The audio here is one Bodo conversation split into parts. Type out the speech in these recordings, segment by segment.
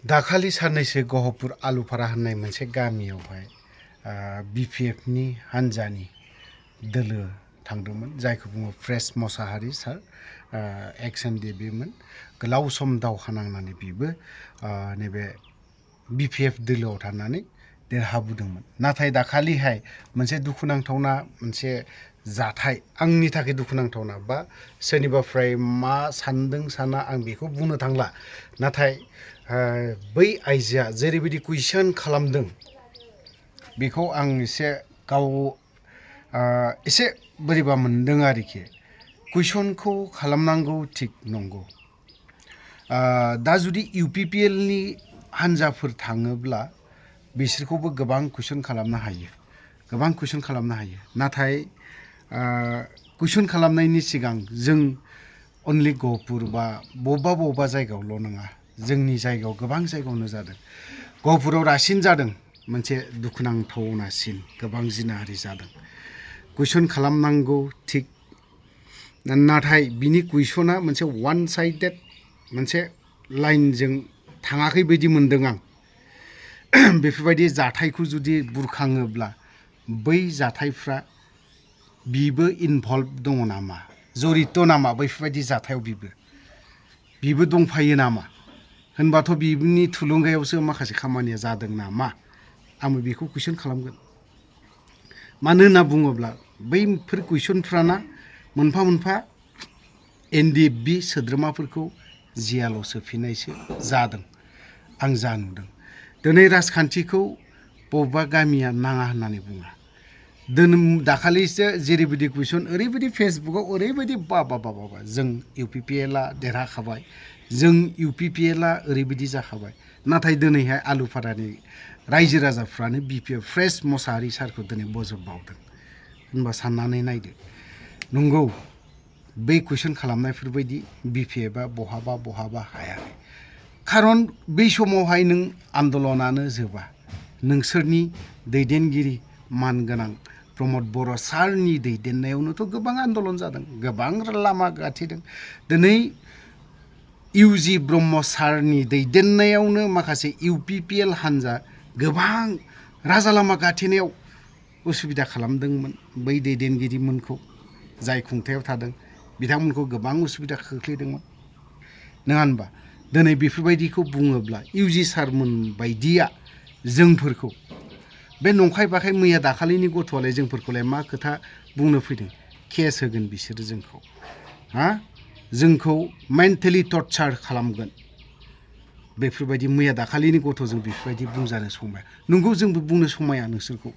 दाखालि साननैसो गहपुर आलुफारा होननाय मोनसे गामियावहाय बिपिएफनि हान्जानि दोलो थांदोंमोन जायखौ बुङो फ्रेस मसाहारि सार एक्सन डे बेमोन गोलाव सम दावहा नांनानै बेबो नैबे बिपिएफ दोलोआव थानानै देरहाबोदोंमोन। नाथाय दाखालिहाय मोनसे दुखुनांथावना मोनसे जाथाय आंनि थाखाय दुखुनांथावना बा सोरनिबाफ्राय मा सानदों साना आं बेखौ बुंनो थांला। नाथाय बै आइजोआ जेरैबायदि कुइसन खालामदों बेखौ आं एसे गाव एसे बोरैबा मोनदों आरोखि। कुइसनखौ खालामनांगौ थिग नंगौ। दा जुदि इउपिपिएलनि हान्जाफोर थाङोब्ला बिसोरखौबो गोबां कुइसन खालामनो हायो, गोबां कुइसन खालामनो हायो। नाथाय कुइसन खालामनायनि सिगां जों अनलि गहपुर बा बबेबा जायगायावल' नङा, जोंनि जायगायाव गोबां जायगायावनो जादों। गहपुराव रासिन जादों, मोनसे दुखुनांथावनासिन गोबां जिनाहारि जादों। कुइसन खालामनांगौ थिग, नाथाय बिनि कुइसना मोनसे वान साइडेड मोनसे लाइनजों थाङाखै बायदि मोनदों आं। बेफोरबायदि जाथायखौ जुदि बुरखाङोब्ला बै जाथायफ्रा बिबो इनभल्भ दङ नामा, जरित नामा बैफोरबायदि जाथायाव बिबो दंफायो नामा होनबाथ' बिनि थुलुंगायावसो माखासे खामानिया जादों नामा, आंबो बेखौ कुइसन खालामगोन। मानो होनना बुङोब्ला बैफोर कुइसनफ्राना मोनफा मोनफा एनडिएफबि सोद्रोमाफोरखौ जियालाव सोफिननायसो जादों आं जा नुदों। दिनै राजखान्थिखौ बबेबा गामिया नाङा होननानै बुङा। दाखालिसो जेरैबायदि कुइसन ओरैबायदि फेसबुकआव ओरैबायदि बा जों इउपिपिएलआ देरहाखाबाय, जों इउपिपिएलआ ओरैबायदि जाखाबाय। नाथाय दिनैहाय आलुफारानि रायजो राजाफ्रानो बिपिएफ फ्रेस मसाहारि सारखौ दिनै बजबबावदों होनबा साननानै नायदो। नंगौ, बै कुइसन खालामनायफोरबायदि बिपिएफआ बहाबा हायाखै। खारन बै समावहाय नों आन्दलनानो जोबा, नोंसोरनि दैदेनगिरि मानगोनां प्रमद बर' सारनि दैदेननायावनोथ' गोबां आन्दलन जादों, गोबां लामा गाथेदों। दिनै इउजि ब्रह्म सारनि दैदेननायावनो माखासे इउपिपिएल हान्जा गोबां राजा लामा गाथेनायाव उसुबिदा खालामदोंमोन। बै दैदेनगिरिमोनखौ जाय खुंथायाव थादों बिथांमोनखौ गोबां उसुबिदा खोख्लैदोंमोन, नङा होनबा? दिनै बेफोरबायदिखौ बुङोब्ला इउजि सारमोन बायदिया जोंफोरखौ बे नंखाय बाखाय मैया दाखालिनि गथ'आलाय जोंफोरखौलाय मा खोथा बुंनो फैदों? केस होगोन बिसोरो जोंखौ, जोंखौ मेन्टेलि टर्चार खालामगोन। बेफोरबायदि मैया दाखालिनि गथ'जों बेफोरबायदि बुंजानो समाया। नंगौ, जोंबो बुंनो समाया नोंसोरखौ,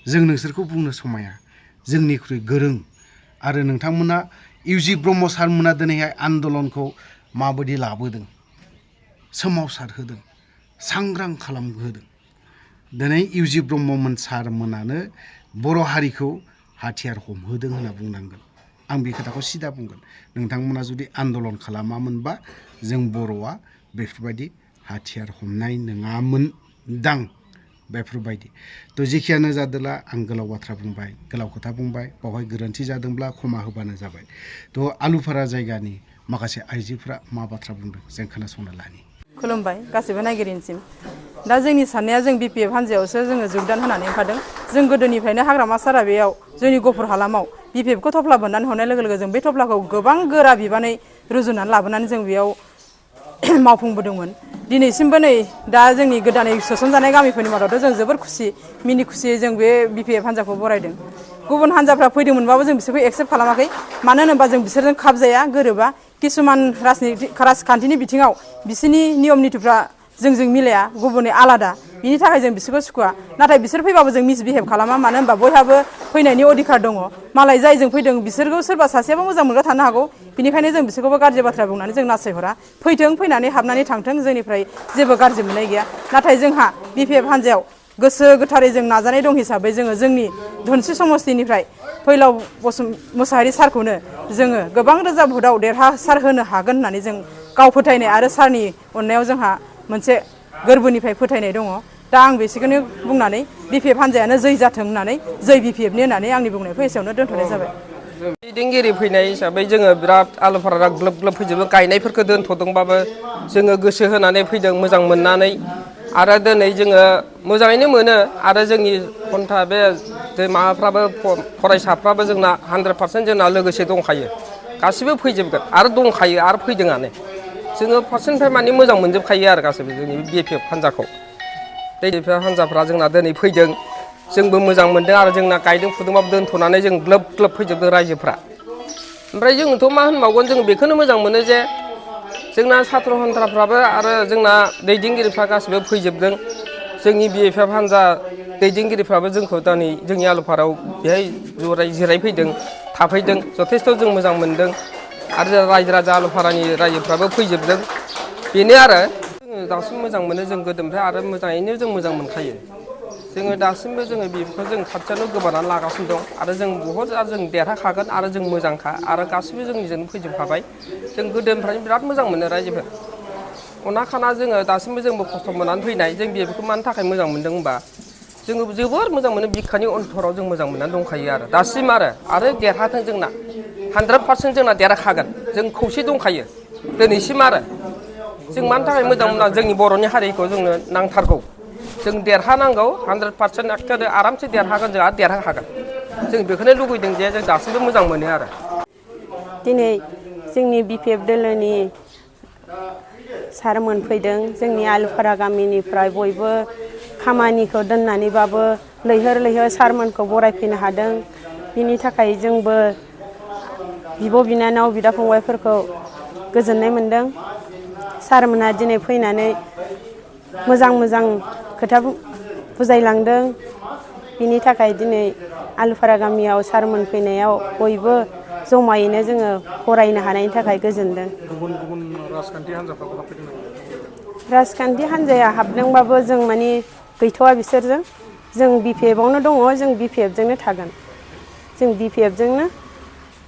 जों नोंसोरखौ बुंनो समाया। जोंनिख्रुइ गोरों आरो नोंथांमोना इउजि ब्रह्म सारमोना दिनैहाय आन्दलनखौ माबायदि लाबोदों, सोमावसारहोदों, सांग्रां खालामहोदों। दिनै इउजि ब्रह्ममोन सारमोनानो बर' हारिखौ हाथियार हमहोदों होनना बुंनांगोन। आं बे खोथाखौ सिदा बुंगोन। नोंथांमोना जुदि आन्दलन खालामामोनबा जों बर'आ बेफोरबायदि हाथियार हमनाय नङामोन दां, बेफोरबायदि। थ' जेखियानो जादोला आं गोलाव बाथ्रा बुंबाय, गोलाव खोथा बुंबाय, बावहाय गोरोन्थि जादोंब्ला क्षमा होबानो जाबाय। थ' आलुफारा जायगानि माखासे आइजोफ्रा मा बाथ्रा बुंदों जों खोनासंना लानि। खुलुमबाय गासैबो नायगिरिनिसिम। दा जोंनि साननाया जों बिपिएफ हान्जायावसो जोङो जगदान होनानै ओंखारदों। जों गोदोनिफ्रायनो हाग्रामा सारा बेयाव जोंनि गहपुर हालामाव बिपिएफखौ थफ्ला बोननानै हरनाय लोगो लोगो जों बे थफ्लाखौ गोबां गोरा बिबानै रुजुनानै लाबोनानै जों बेयाव मावफुंबोदोंमोन। दिनैसिमबो नै दा जोंनि गोदानै सोसनजानाय गामिफोरनि मादावथ' जों जोबोर खुसि, मिनि खुसियै जों बे बिपिएफ हान्जाखौ बरायदों। गुबुन हान्जाफ्रा फैदोंमोनबाबो जों बिसोरखौ एक्सेप्ट खालामाखै। मानो होनोबा जों बिसोरजों खाबजाया, गोरोबा। किसुमान राजखान्थिनि बिथिङाव बिसोरनि नियम नितिफ्रा जोंजों मिलाया, गुबुननि आलादा। बिनि थाखाय जों बिसोरखौ सुखुवा। नाथाय बिसोर फैबाबो जों मिसबिहेभ खालामा, मानो होनबा बयहाबो फैनायनि अधिकार दङ। मालाय जायजों फैदों बिसोरखौ सोरबा सासेयाबो मोजां मोनग्रा थानो हागौ, बिनिखायनो जों बिसोरखौबो गाज्रि बाथ्रा बुंनानै जों नासयहरा। फैथों, फैनानै हाबनानै थांथों, जोंनिफ्राय जेबो गाज्रि मोननाय गैया। नाथाय जोंहा बिपिएफ हान्जायाव गोसो गोथारै जों नाजानाय दं हिसाबै जोङो जोंनि धोनस्रि समस्तिनिफ्राय फैलाव मोसाहारि सारखौनो जोङो गोबां रोजा भटआव देरहासार होनो हागोन होननानै जों गाव फोथायनाय आरो सारनि अननायाव जोंहा मोनसे गोरबोनिफ्राय फोथायनाय दङ। दा आं बेसेखौनो बुंनानै बिपिएफ हान्जायानो जै जाथों होननानै, जै बिपिएफनि होननानै आंनि बुंनायखौ एसेयावनो दोनथ'नाय जाबाय। दैदेनगिरि फैनाय हिसाबै जोङो बिराद आलुफारा ग्लोब ग्लोब फैजोबो गायनायफोरखौ दोनथ'दोंबाबो जोङो गोसो होनानै फैदों मोजां मोननानै आरो दिनै जोङो मोजाङैनो मोनो आरो जोंनि खन्था बे माबाफ्राबो फरायसाफ्राबो जोंना 100% जोंना लोगोसे दंखायो गासिबो फैजोबगोन आरो दंखायो आरो फैदोंआनो जोङो फारसेनिफ्राय माने मोजां मोनजोबखायो आरो गासैबो जोंनि BPF हान्जाखौ BPF हान्जाफ्रा जोंना दिनै फैदों जोंबो मोजां मोनदों आरो जोंना गायदों फुदोंबाबो दोनथ'नानै जों ग्लोब ग्लोब फैजोबदों रायजोफ्रा ओमफ्राय जोंथ' मा होनबावगोन जों बेखौनो मोजां मोनो जे जोंना सात्र हन्थ्राफ्राबो आरो जोंना दैदेनगिरिफ्रा गासिबो फैजोबदों जोंनि BPF हान्जा दैदेनगिरिफ्राबो जोंखौ दिनै जोंनि आलुफारायाव बेहाय जिरायफैदों थाफैदों जथेस्थ' जों मोजां मोनदों आरो रायजो राजा आलुफारानि रायजोफ्राबो फैजोबदों बेनो आरो जोङो दासिम मोजां मोनो जों गोदोनिफ्राय आरो मोजाङैनो जों मोजां मोनखायो जोङो दासिमबो जोङो बेखौ जों खाथियावनो गोबानानै लागासिनो दं आरो जों बहुद जों देरहाखागोन आरो जों मोजांखा आरो गासिबो जोंनिजोंनो फैजोबखाबाय जों गोदोनिफ्रायनो बिराद मोजां मोनो रायजोफोर अना खाना जोङो दासिमबो जोंबो खस्थ' मोननानै फैनाय जों बेखौ मानि थाखाय मोजां मोनदों होनबा जोङो जोबोर मोजां मोनो बिखानि अन्तराव जों मोजां मोननानै दंखायो आरो दासिम आरो देरहाथों जोंना 100% जोंना देरहाखागोन जों खौसे दंखायो दिनैसिम आरो जों मानि थाखाय मोजां मोना जोंनि बर'नि हारिखौ जोंनो नांथारगौ जों देरहानांगौ 100% एखेबारे आरामसे देरहागोन जोंहा देरहाखागोन जों बेखौनो लुगैदों जे जों दासिमबो मोजां मोनो आरो दिनै जोंनि BPF दोलोनि सारमोन फैदों जोंनि आलुफारा गामिनिफ्राय बयबो खामानिखौ दोननानैबाबो लैहोर लैहोर सारमोनखौ बरायफैनो हादों बिनि थाखाय जोंबो बिब' बिनानाव बिदा फंबायफोरखौ गोजोननाय मोनदों सारमोनहा दिनै फैनानै मोजां मोजां खोथा बुजायलांदों बिनि थाखाय दिनै आलुफारा गामियाव सारमोन फैनायाव बयबो जमायैनो जोङो फरायनो हानायनि थाखाय गोजोनदों गुबुन गुबुन राजखान्थि हान्जाफ्राबो हाबफैदों राजखान्थि हान्जाया हाबदोंबाबो जों माने गैथ'वा बिसोरजों जों BPF-आवनो दङ जों BPF-जोंनो थागोन जों BPF-जोंनो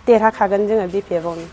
देरहाखागोन जोङो BPF-आवनो